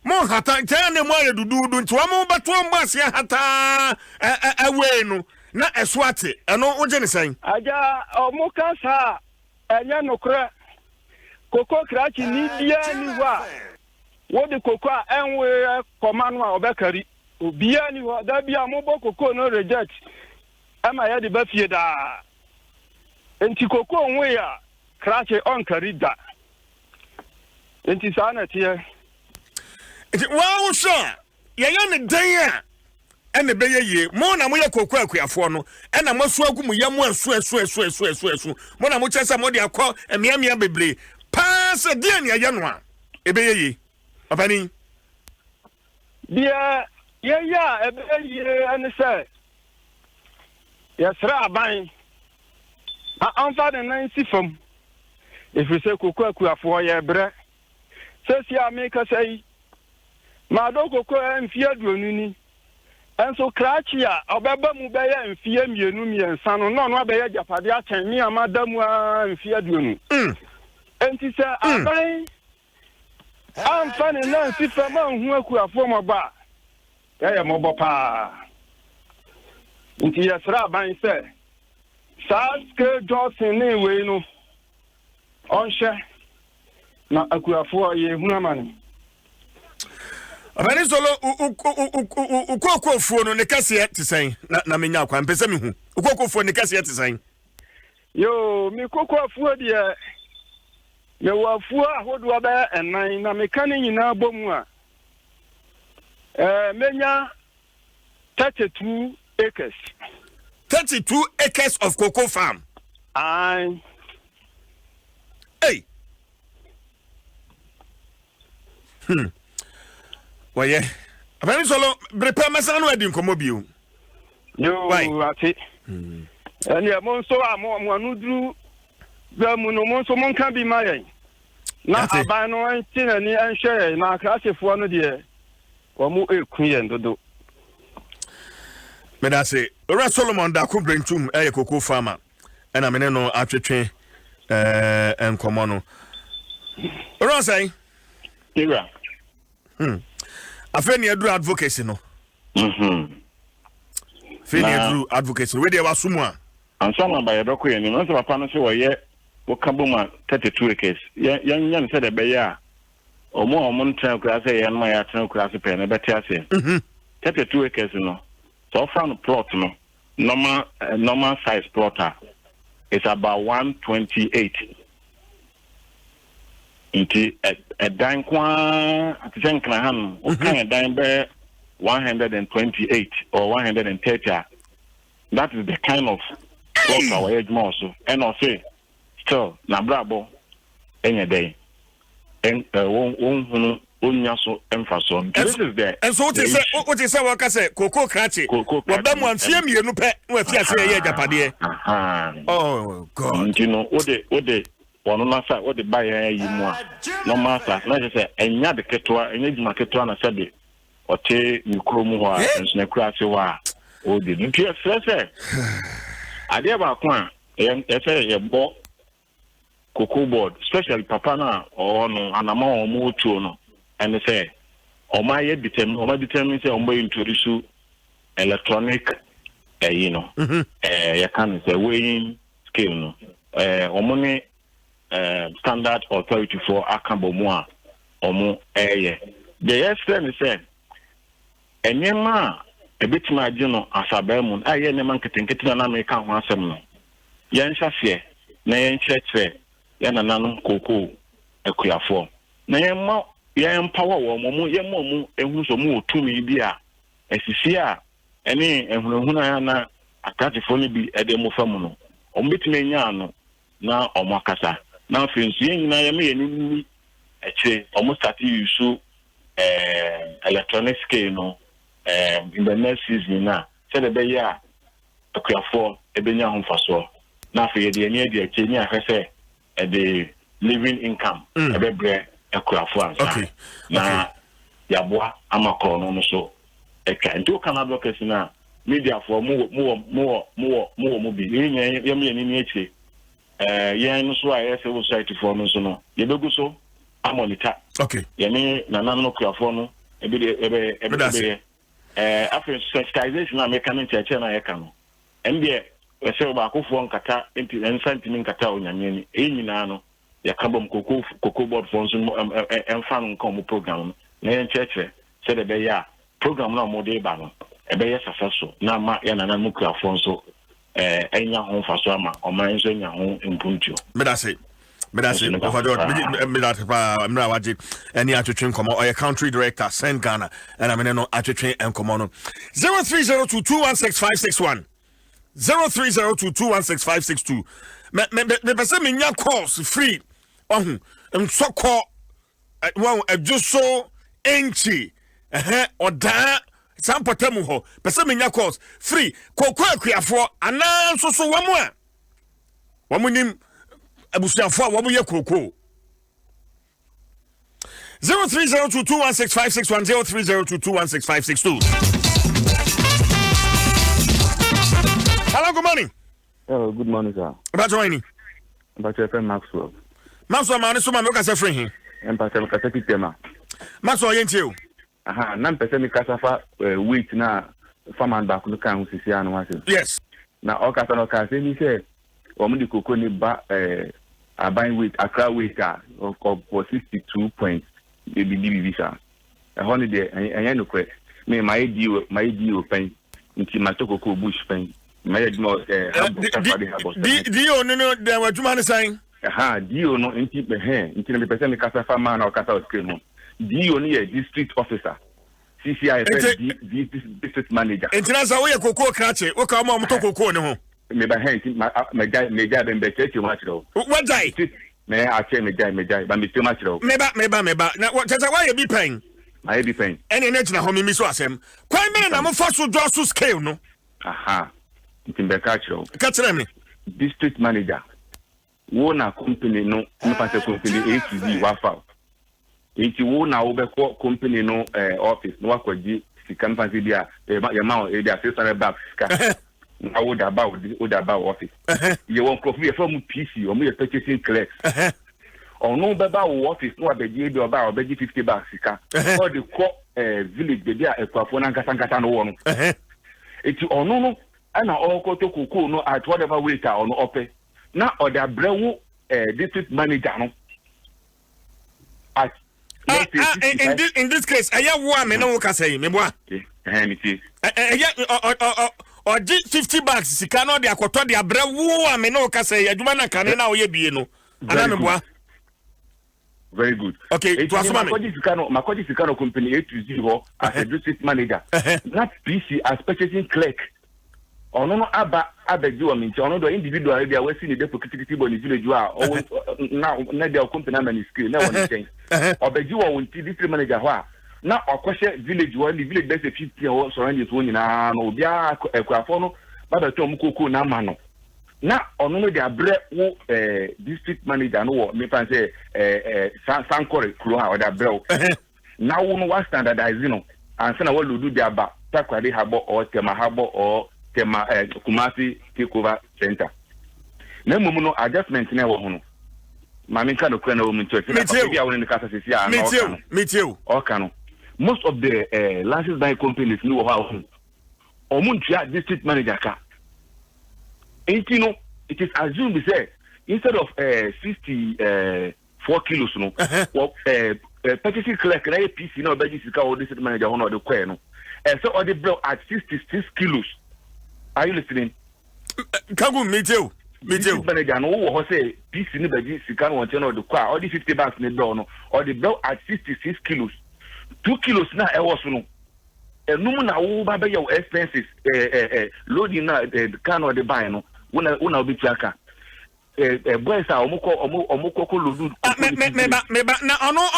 Mo nhata nti ɛyɛ na mu ayɛ duduudu, nti wɔn bɛto wɔn bɔ aseɛ hataa ɛwei no na ɛso ate. Ɛno wogye ne sɛn? Agya, ɔmo ka saa a, ɛnyɛ nokorɛ. Koko krakye ni biara ni hɔ a wode koko a ɛnwoeɛ kɔma no a ɔbɛkari. Obiara ni hɔ. Da bi a mobɔ koko no reject ɛma yɛde ba fie daa. Nti koko nwoe a. krakye ɔnkari da. Enti saa na ɛteɛ. Nti waa wohwɛ a, yɛyɛ ne dɛn a ɛna ɛbɛyɛ yie? Mo na moyɛ kooko akuafoɔ no, ɛna moasu agu mo yam asu asu asu asu asu asu. Mo na mokyerɛ sɛ mode akɔ mmeammea bebree paa sɛ deɛ ne ɛyɛ no a ɛbɛyɛ yie. Ɔpanin. Deɛ yɛyɛ a ɛbɛyɛ yie ne sɛ yɛsrɛ aban na ɔmfa ne nan nsi fam, ɛfiri sɛ koko akuafoɔ yɛbrɛ. Seesei a merekasa yi, madɔ koko mfeɛ 20 ni, nso krakye a ɔbɛba mu bɛyɛ mfeɛ mmienu mmiɛnsa no, na ɔno abɛyɛ agyapadeɛ akyɛn me a mada mu ara mfeɛ 20. Enti sɛ aban amfa ne nan ansi fam anhu akuafoɔ mmɔbɔ a, yɛyɛ mmɔbɔ paa. Nti yɛsrɛ aban sɛ saa scale Johnson ne wei no ɔnhwɛ na akuafoɔ yɛhunu amane. Ɔbɛne Solo, wo no ne kɛseɛ te sɛn? Na menya kwan mpɛ sɛ mehu. Wo kookoofuo ne kɛseɛ te sɛn? Yoo, me kokoafuo deɛ, mewɔ afuo ahodoɔ bɛyɛ ɛnan, na meka ne nyinaa bɔ mu a, ɛɛ menya 32 acres. 32 acres of cocoa farm. Aye. Hey. Wɔyɛ. Afɛn sɔlɔ bere pɛ mɛsan no adi nkɔmɔ bio. Yoo, ate. Ɛnneɛ mo nso a mo mo ano duru bɛ mu no, mo nso monka bi ma yɛn. Na aban no nte n'ani nhwɛ yɛn, na akrakyefoɔ no deɛ, wɔn reku yɛn dodo. Meda ase. Owura Solomon Dako Brentum ɛyɛ cocoa farmer ɛna me ne no atwetwe ɛɛ nkɔmɔ no. Owura sɛn? Ewura. Afei ni aduru advocacy no. Afei ni aduru advocacy no. Wei deɛ waso mu a. Ansa na aba yɛbɛkɔ yɛn anim. Ɛsɛ papa no sɛ wɔyɛ woka bom a 32 acres. Yɛn yɛnyɛ no sɛdeɛ ɛbɛyɛ a wɔn a wɔn ntena akura sɛ yɛn a yɛatena akura ase pɛɛ no bɛte aseɛ. 32 acres no sɛ ɔfa no plot no normal normal size plot a it's about 128. Nti ɛdan nko ara te sɛ nkran ha no wokan ɛdan bɛyɛ 128 or 130 a that is the kind of plot a wɔyɛ adwuma wɔ so. Ɛna ɔse still n'abrabɔ ɛnyɛ dɛn wɔnhunu wɔnnya so mfasoɔ. Nti this is the nso wote sɛ wote sɛ wɔka sɛ koko krakye wɔba mu a mfeɛ mmienu pɛ na wafi ase ɛyɛ agyapadeɛ. Oh God. Nti no wode wode wɔn no asa wode ba yɛn ayi mu a normal sa na kyerɛ sɛ ɛnyɛ ade ketewa, ɛnyɛ adwuma ketewa na sɛbe ɔte ne kuro mu hɔ a nso na kura ase hɔ a ɔredi no. Nti yɛsrɛ sɛ adeɛ baako a ɛsɛ yɛbɔ Cocoa Board, especially papa no a ɔwɔ no anamɔ a wɔn retuo no ɛne sɛ wɔn ayɛ determine, wɔn adetermine sɛ wɔn bɛ introduce electronic ɛyi no, ɛɛ yɛka no sɛ weighing scale no, ɛɛ wɔn ne ɛɛ standard authority foɔ aka bɔ mu a wɔn ɛɛyɛ. Deɛ yɛsrɛ ne sɛ nneɛma a ebetumi agye no asabaa mu no a ɛyɛ nneɛma nketenkete na na meka ho asɛm no, yɛnhyɛ aseɛ na yɛnkyerɛkyerɛ yɛn nananom kookoo akuafoɔ na yɛmma yɛn empower wɔn, wɔn yɛmma wɔn ehunu sɛ wɔn wɔ tumi bi a asisi a ɛne ahunahuna a na akrakyefoɔ no bi de wɔn fa mu no, wɔn betumi anya ano na wɔn akasa. Na afei nso yɛn nyinaa yɛma yɛn ani nni akyire, wɔn start use ɛɛ electronic scale no ɛɛ in the next season no a, sɛdeɛ ɛbɛyɛ a akuafoɔ bɛnya ho mfasoɔ. Na afei yɛde yɛn ani adi akyire ne ahwɛ sɛ ɛde living income ɛbɛbrɛ akuafoɔ ansa na yɛaboa ama korɔno no so atwa. Nti woka no advocacy no a, mediafoɔ mowɔ mowɔ mowɔ mowɔ mowɔ mo bi. Yɛn nyinaa yɛma yɛn ani ni akyire. Ɛɛ yɛn no so a yɛyɛ civil society foɔ no nso no, yɛbɛgu so amɔnita. Yɛne nananom akuafoɔ no ebi de ɛbɛyɛ ɛbɛyɛ. Ɛɛ afei nso sensitization a meka ne nkyerɛkyerɛ no a yɛka no, ɛno deɛ ɛsɛ ɔbaakofoɔ nkata nti nsa ntumi nkata Onyame ani. Eyi nyinaa no yɛka bom koko koko board foɔ nso ɛmfa no nka wɔn program no na yɛnkyerɛkyerɛ sɛdeɛ ɛbɛyɛ a program no a wɔde ba no ɛbɛyɛ successful na ama yɛn nananom kuafoɔ nso ɛɛ anya ho mfaso ama ɔman nso anya ho mpuntuo. Medase. Medase Ɔfa George, medase paa mmerɛ a wagye ɛne atwetwe nkɔmmɔ. Ɔyɛ country director Send Ghana ɛna mene no atwetwe nkɔmmɔ no. 0302 216 561 0302 216 562. Mepɛ sɛ menya calls free ɔho nsɔkɔ wɔn adwo so nkyi ɛhɛ ɔdaa saa mpɔtam hɔ pɛ sɛ menya calls free koko akuafoɔ anaa nso so wɔn a wɔn nim abusuafoɔ a wɔn yɛ kookoo. 0302 216 561 0302 216 562. Hello, good morning. Hello, good morning, sir. Mpatsɔ wani. Mpatsɔ ɛfɛ Maxwell. Maxwell maa ne so ma mi o kasa firi hin. Mpatsɔ kasa fi Tema. Maxwell yɛn ti o. Aha, na mpɛ sɛ mi kasa fa eh, weight na farmer baako no kan ho sisi ano asɛm. Yes. Na ɔkasa no ɔka asɛm bi sɛ wɔn de koko ne ba eh, aban weight Accra weight a ɔbɔ 62 point ebi bi bibi saa. Ɛhɔ no deɛ ɛnyɛ nokorɛ. Me mayɛ DO, mayɛ DO pɛn nti matɔ koko bush pɛn. Mayɛ adwuma habɔ Takoradi habɔ. DO no deɛ adwuma ne sɛn? Ɛha DO no nti ɛhɛn nti na mepɛ sɛ mekasa fa maa na ɔkasa wɔ screen ho. DO no yɛ district officer. CCI fɛ D D district manager. Nti na sɛ woyɛ kokoo krakye woka wɔn a wɔtɔ kokoo ne ho. Meba hɛn nti ma magyae magyae bɛ mbɛkyerɛkyerɛ mu akyerɛ wo. Wagyae. Mɛ akyɛ megyae megyae ba mekyerɛ mu akyerɛ wo. Meba meba meba na kyerɛ sɛ woayɛ bi pɛn. Mayɛ bi pɛn. Ɛne ne gyina hɔ mimi so asɛm. Kwan bɛn na mofa so dwa so scale no? Aha nti mbɛka akyerɛ wo. Ka kyerɛ me. District manager, wo na company no nipa sɛ company A to Z wafa o, nti wo na wobɛkɔ company no office na wakɔgye sika. Nipa sɛ bi a yɛma wo ebi a 600 bags sika na wo da ba wo da ba wo office. Yɛwɔ nkurɔfo bi yɛfrɛ wɔn PC, wɔn yɛ purchasing clerks. Ɔno bɛba wo office na wabɛgye ebi ɔba a ɔbɛgye 50 bags sika na ɔde kɔ village baabi a akuafoɔ no ankasa ankasa no wɔ no. Eti ɔno no ɛna ɔrekɔtɔ kokoo no at whatever weight a ɔno ɔpɛ na ɔde abrɛ wo district manager no at let's say 65. In this case, ɛyɛ wo a me ne wo kasa yi, meboa? Ɛhɛn, mi tie. Ɛyɛ ɔgye 50 bags sika na ɔde akɔtɔ de abrɛ wo a me ne wo kasa yi, adwuma na kane na ɔyɛ bie no anaa meboa? Very good. Okay, to asoma me. Makɔgye sika no company A to Z hɔ as a district manager na PC as purchasing clerk ɔno no aba abɛgye wɔ me nkyɛn. Ɔno dɔ individual bi a wasi ne depo kitikiti bɔ ne village hɔ a ɔwɔ na deɛ company ama ne scale na ɛwɔ ne nkyɛn. Ɔbɛgye wɔ wɔn ti district manager hɔ a na ɔkɔhyɛ village hɔ ne village bɛsɛ 50 a ɛwɔ surroundings hɔ nyinaa no, obiara akuafoɔ no ba bɛtɔn ɔmo koko na ama no na ɔno no de abrɛ wo district manager no wɔ mefa sɛ ɛɛ ɛɛ san sankɔre kuro ha. Ɔde abrɛ wo na wo no wa standardize no ansa na waload de aba Takoradi harbour or Tema harbour or Tema Kumasi take over center. Na mmom no adjustment na ɛwɔ ho no, maame nka no kura na ɛwɔ mu nkyɛn sɛ papa bi a wɔne ne kasa sisi a na ɔka no Metie o. Ɔka no most of the license buying companies ni wɔ hɔ a wɔn ntua district manager ka. Nti no it is assumed sɛ instead of 64 kilos no wɔ purchasing clerk na yɛ PC na ɔbɛgye sika wɔ district manager hɔ na ɔde kɔɛ no, ɛsɛ ɔde brɛ at 66 kilos. Are you listening? Kagu, metie o, metie o. District manager no wowɔ hɔ sɛ PC no bɛgye sika no wɔn nkyɛn na ɔde kɔ a ɔde 50 bags ne brɛ no, ɔde brɛ at 66 kilos. 2 kilos na ɛwɔ so no, ɛnum na wo ba bɛyɛ wo expenses ɛɛ ɛɛ loading na car na ɔde ban no, wo na wobɛtua ka ɛɛ ɛɛ boys a wɔn kɔ kɔ load. Ah, me me meba meba na ɔno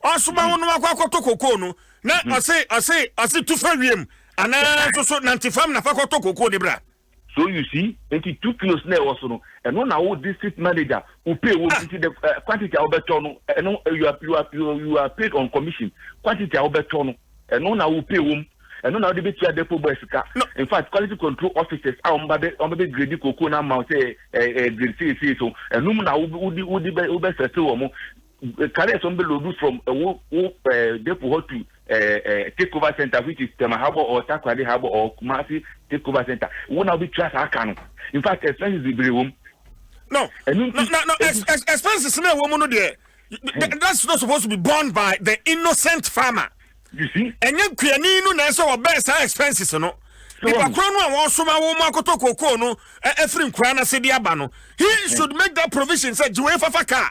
ɔsoma wo no akɔ akɔtɔ kokoo no na ɔse tu fa wiem anaa nso so nante fam na fa kɔtɔ kokoo ne bra. So you see, nti 2 kilos na ɛwɔ so no, ɛno na wo district manager wo pay wo. Nti the quantity a wobɛtɔ no, ɛno you are paid on commission. Quantity a wobɛtɔ no, ɛno na wo pay wɔm, ɛno na wode bɛtua depot boys sika. In fact, quality control officers a wɔn ba bɛ grade cocoa na ama wo sɛ ɛ ɛ grade sei sei so, ɛnum na wo wode wode bɛ wobɛ sɛte wɔn carriers wɔn bɛ load from wo depot hɔ to take over center, which is Tema Harbour or Takoradi Harbour or Kumasi take over center. Wo na wobɛtua saa aka no. In fact, expenses bebree wɔ mu. No, ex expenses na ɛwɔ mu no deɛ, that's not supposed to be borne by the innocent farmer. You see. Ɛnyɛ kuani no na ɛsɛ ɔbɛn saa expenses no. Nipa korɔ no a wɔsoma wo ma akɔtɔ kookoo no afiri nkuraa no ase de aba no, he should make that provision sɛ gye wei fafa kaa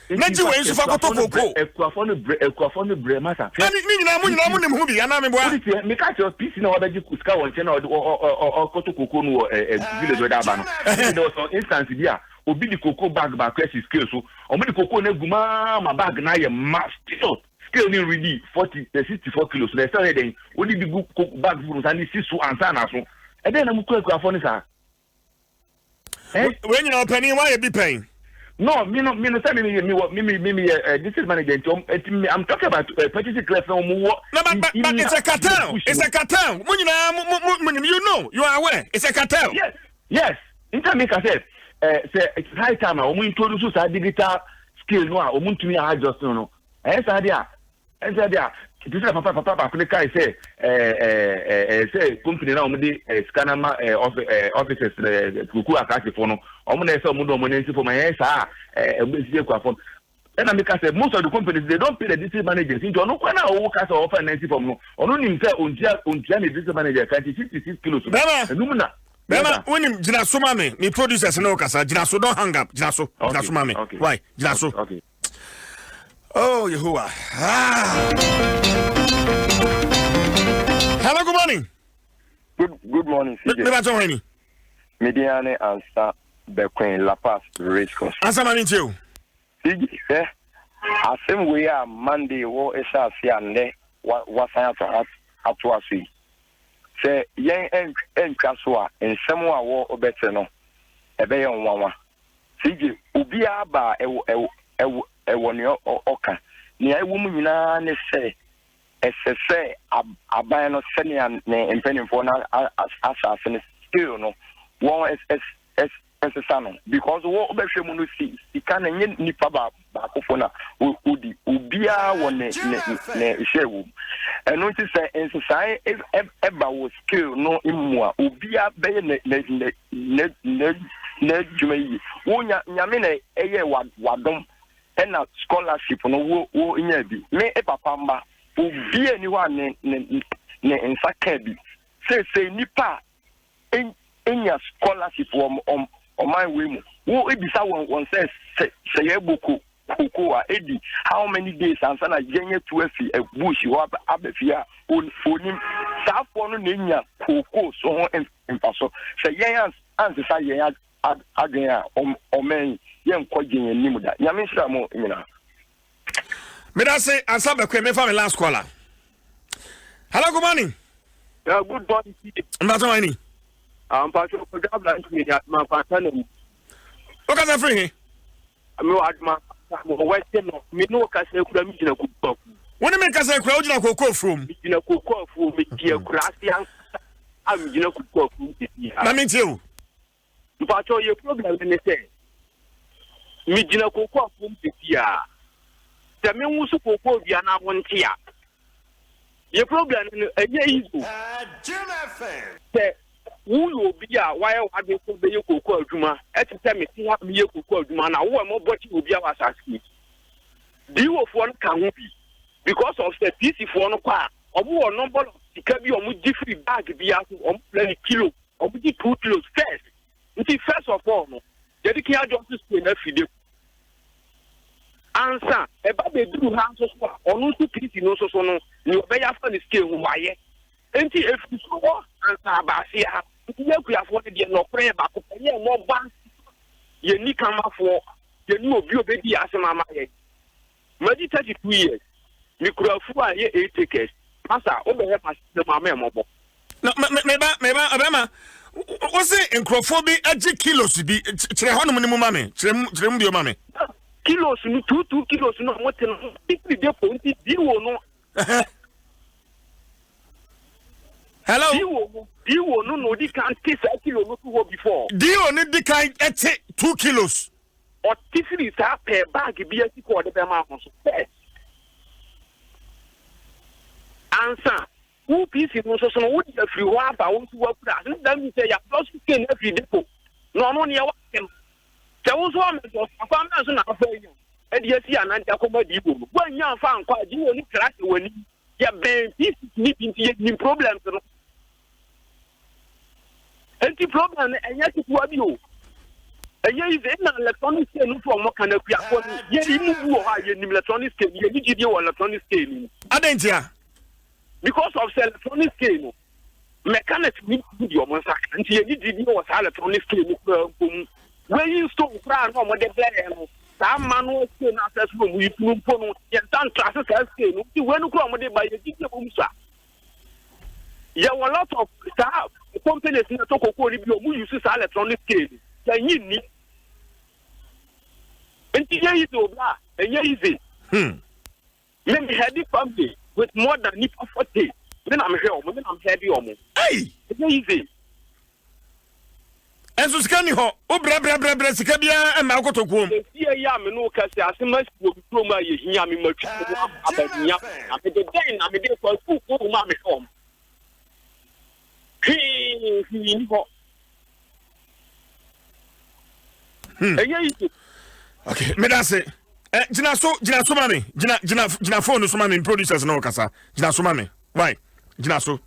na gye wei nso fa kɔtɔ kookoo. Akuafoɔ no brɛ, akuafoɔ no brɛ masa. Na ne nyinaa mo nyinaa mo nim ho bi anaa meboa? Wode tiɛ, meka kyerɛ PC na wabɛgye sika wɔ nkyɛn na ɔde ɔkɔtɔ kookoo no wɔ village ɔde aba no. There was some instance bi a obi de kookoo bag baako asi scale so, wɔde kookoo no agu mu ara ma bag no ayɛ ma still. Scale no redi 40 64 kilos na ɛsɛ ɔyɛ dɛn? Wode bi gu bag foforo mu san de si so ansa na aso. Ɛdɛn na mokura akuafoɔ no saa? Eh? Wei nyina ɔpanin woayɛ bi pɛn? No, me no, me no sɛ me me me wɔ me me me yɛ eh, district manager nti ɔm nti me I'm talking about purchasing clerks na wɔn wɔ. No, but it's a cartel. It's a cartel. Mo nyinaa mo mo mo you know you are aware. It's a cartel. Yes. Nti mi ka sɛ eh, sɛ it's high time a wɔn introduce saa digital scale no a wɔn ntumi adjust no no. Ɛyɛ saa de a, ɛyɛ saa de a, te sɛ papa papa baako no kae sɛ ɛɛ ɛɛ ɛɛ sɛ company na wɔde ɛɛ sika no ama ɛɛ ɔfi ɛɛ officers ɛɛ kuku akrakyefoɔ no, wɔn na ɛsɛ wɔn de wɔn nan si fam. Ɛyɛ saa a ɛɛ ɛbɛsisi akuafoɔ no. Ɛna meka sɛ most of the companies they don't pay the district managers nti ɔno kora na ɔwɔ ka sɛ ɔfa nan si fam no ɔno nim sɛ ontua ontua ne district manager ka nti 66 kilos no ɛnum na. Bɛma wonim gyina so ma me me producers ne wo kasa gyina so don't hang up gyina so gyina so ma me why gyina so. Okay. Oh, Yehovah. Ah. Hello, good morning. Good morning, CJ. Me bato hwani. Me din ane Ansa Bequin La Paz Race Course. Ansa ma mintie o. CJ, hwɛ asɛm wei a Monday wɔ ɛhyɛ ase a nnɛ wasan ato atoa so yi. Sɛ yɛn antwa so a nsɛm a wɔbɛte no ɛbɛyɛ nwanwa. CJ, obiara ba a, ɛwɔ, ɛwɔ, ɛwɔ, ɛwɔ nea ɔka. Nea ɛwɔ mu nyinaa ne sɛ, ɛsɛ sɛ aban no sɛnea ne mpanimfoɔ no ahyɛ ase no, still no, wɔn ɛsesa no. Because wɔ wobɛhwɛ mu no, si, sika no nyɛ nipa ba, baakofo na odi. Obiara wɔ ne, ne, ne hyɛ wɔ mu. Ɛno nti sɛ nsesae ɛba wɔ scale no mu a, obiara bɛyɛ ne, ne, ne, ne ne n'adwuma yiye. Wo nya nyame na ɛyɛ wadom ɛna scholarship no wo wo nya bi. Me e papa mma obi ani hɔ a ne ne ne nsa ka bi. Seesei nipa a enya scholarship wɔ ɔman wei mu wo ebisa wɔn wɔn sɛ sɛ sɛ yɛbɔ ko koko a edi how many days ansa na yɛnyɛ tu afi bush hɔ aba fie a onim saafoɔ no na enya koko so ho mfaso. Sɛ yɛn ansesa yɛn adwene a, ɔman yi, yɛnkɔ yɛn anim da. Nyame nhyira mo nyinaa. Medase ansa bɛkɔ mefa me last caller. Hello, good morning. Yeah, good morning. Mpatsɔ wani. Ah, mpatsɔ kɔdwa abirante mi ni aduma kwanta na mu. O kasa firi he? Mi wɔ aduma kwanta wɔ wɛsi no mi ne wo kasa ekura mi gyina koko afuo. Wo ne mi kasa ekura wo gyina koko afuo mu. Mi gyina koko afuo mi di ekura ase ankasa. a megyina kuku afuom sisi a. Na mentie o. Mpakyɛw yɛ problem ne sɛ megyina koko afuom sisi a sɛ menwoso koko dua na wonte a yɛ problem no ɛnyɛ easy sɛ woyɛ obi a wayɛ w'adwene sɛ bɛyɛ koko adwuma ɛte sɛ mete ha meyɛ koko adwuma na wowɔ mmɔbɔ kye obi a wɔ asase yi DO foɔ no ka ho bi because of sɛ PC foɔ no kɔ a Ɔmo wɔ number of sika bi a ɔmo gye firi bag biara so, ɔmo frɛ no kilo, ɔmo gye 2 kilos first. Nti first of all no, yɛde kan adjust scale no afiri de ansa ɛba bɛduru ha nso so a, ɔno nso PC no nso so no, nea ɔbɛyɛ afa ne scale ho wayɛ. Nti efiri soro hɔ ansa aba aseɛ ha. Nti yɛ akuafoɔ no deɛ nɔkorɛ yɛ baako pɛ, yɛ mmɔba, yɛnni kamafoɔ, yɛnni obi a ɔbɛdi yɛn asɛm ama yɛn. Madi 32 years. Mekura afuo a ɛyɛ 8 acres. Masa, wobɛhwɛ m'asetena mu a, mɛmmɔbɔ. Na me me ba me ba ɔbɛma wo se nkurɔfoɔ bi agye kilos bi kyerɛ hɔnom no mu ma me kyerɛ mu kyerɛ mu bio ma me. Kilos no 2 2 kilos no a wɔte no firi depo nti DO no. Hello. DO no DO no na odi kan te saa kilo no to hɔ before. DO no di kan te 2 kilos. Ɔte firi saa pɛɛ bag bi asi kɔ ɔde bɛma ho so first. Ansa wo PC no nso so no wode afiri hɔ aba wo nso wakura ase that means sɛ yɛadɔ so skin afiri depo na ɔno neɛ wate no sɛ wo nso amɛdɔ akwan bɛn so na afa anya ɛde asi anan de akɔma DO no woanya amfa ankɔ a DO no tra hyɛ w'anim yɛbɛn PC ne bi nti yɛnim problems no. Enti problem no ɛnyɛ ketewa bi o. Ɛnyɛ easy. Ɛna electronic scale no nso a wɔka no akuafoɔ no yɛn mu bi wɔ hɔ a yɛnim electronic scale no yɛni gyidie wɔ electronic scale no mu. Adɛn ntia? Because of sɛ electronic scale no mechanics ni bi de wɔn nsa ka nti yɛni gyidie wɔ saa electronic scale no koraa mpo mu. Weighing stone koraa na wɔde brɛ yɛn no saa manual scale no asɛ so na wɔyi tunu mpo no yɛn nsa ntra ase saa scale no nti wei no koraa wɔde ba yɛ gyidie wɔ mu sa. Yɛwɔ lot of saa companies na ɛtɔ cocoa no bi ɔmo use saa electronic scale no yɛnyi nni nti yɛ easy o bra ɛnyɛ easy. Me me head family with more than nipa 40 me na mehwɛ ɔmo me na me head ɔmo. Ɛnyɛ easy. Ɛnso sika ni hɔ wo brɛ brɛ brɛ brɛ sika biara ɛmma wo kotokuo mu. Efie yi a me ne wo kasa yi asem asi wɔ me kurom a yɛhia me matwa me ho aba hia na mede dɛn na mede kɔ asukuufoɔ wɔ mu a mehwɛ wɔn hwee hwee ni hɔ. Ɛnyɛ easy. Okay, meda ase. Eh, gyina so, gyina so ma me. Gyina, gyina, gyina phone so ma me. Producers na ɔkasa. Gyina so ma me. Why? Gyina so.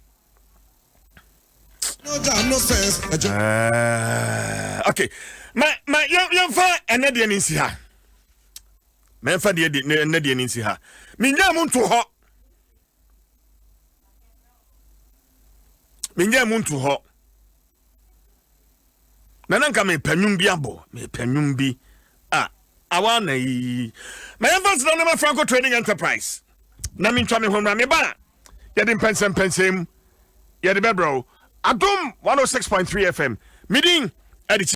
Uh, okay ma ma yɛmfa ɛnɛ deɛ no nsi ha mɛmfa deɛ ɛnɛ deɛ no nsi ha menyaa mu nto hɔ menyaa mu nto hɔ Na na nka mepɛ nnwom bi abɔ, mepɛ nnwom bi a awa na yi. Ma yɛmfa nsena no ma Franco Trading Enterprise na mentwa me ho mmra. Meba a, yɛde mpɛnsɛmpɛnsɛm yɛde bɛbrɛ wo. Adom 106.3 FM, me din ɛde.